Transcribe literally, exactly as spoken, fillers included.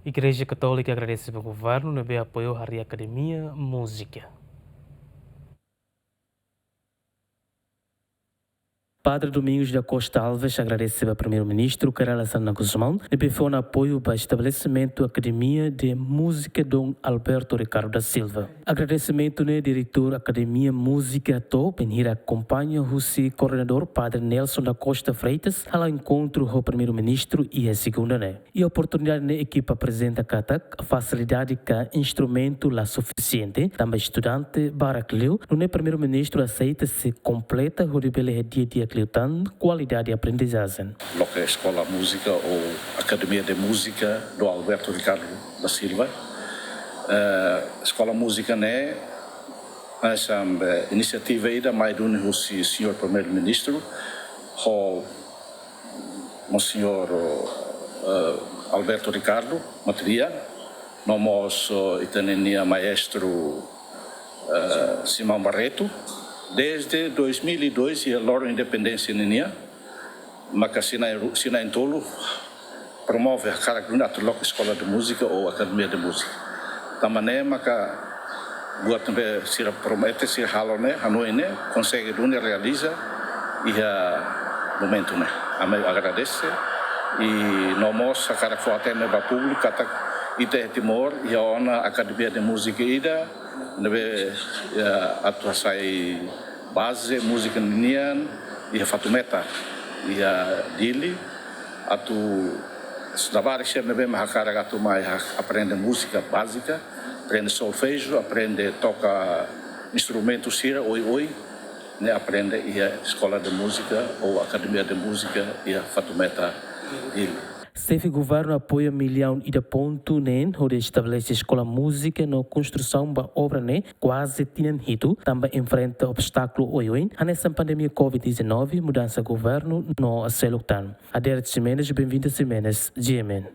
Igreja Katólika agradese ba governu ne'ebé apoiu harii Akademia Múzika. Padre Domingos da Costa Alves agradese ba Primeiru-Ministru Kay Rala Xanana Gusmão ne'ebé fó ona apoiu ba estabelesimentu Akademia de Múzika Dom Alberto Ricardo da Silva. Agradesimentu ne'e Diretór Akademia Múzika hato'o bainhira akompaña husi Koordenadór Padre Nelson da Costa Freitas hala'o enkontru ho Primeiru-Ministru iha segunda ne'e. Iha oportunidade ne'e ekipa aprezenta katak fasilidade ka instrumentu la sufisiente, tanba estudante barak liu, nune'e Primeiru-Ministru aseita sei kompleta hodi bele hadi'a di'ak liután kualidade aprendizajen. Loke Eskola Múzika ou Akademia de Múzika Dom Alberto Ricardo da Silva. Eh, Eskola Múzika ne'e, eh, sambe inisiativa ida mai duni husi Señór Primeiru-Ministru, ho Monseñór, eh, Alberto Ricardo Matria, no mós, eh, ita-nia maestru, eh, Simão Barreto, desde dois mil e dois, iha loron independénsia ninian, maka sira na'in ru-, sira na'in-tolu promove hakarak duni atu loke Eskola de Múzika ou Akademia de Múzika. Tanba ne'e maka buat ne'ebé sira promete, sira halo ne'e, hanoin ne'e, konsege duni realiza iha momentu ne'e. Ami agradese, i no mós hakarak fó-hatene ba públiku katak ita iha Timor iha ona Akademia de Múzika ida ne'ebé, eh, atu hasai baze múzika ninian iha Fatumeta, iha Dili, atu labarik sira ne'ebé mak hakarak atu mai ha-, aprende múzika bázika, aprende solfeju, aprende toka instrumentu sira oioin, ne'e aprende iha Eskola de Múzika ou Akademia de Múzika iha Fatumeta, Dili. Xefe Governu apoia millaun ida pontu neen hodi estabelese eskola múzika no konstrusaun ba obra ne'e kuaze tinan hitu, tanba enfrenta obstákulu oioin, hanesan pandemia covid dezanove, mudansa governu no seluk tan. Adérito Ximenes, Benvinda Ximenes, G M N.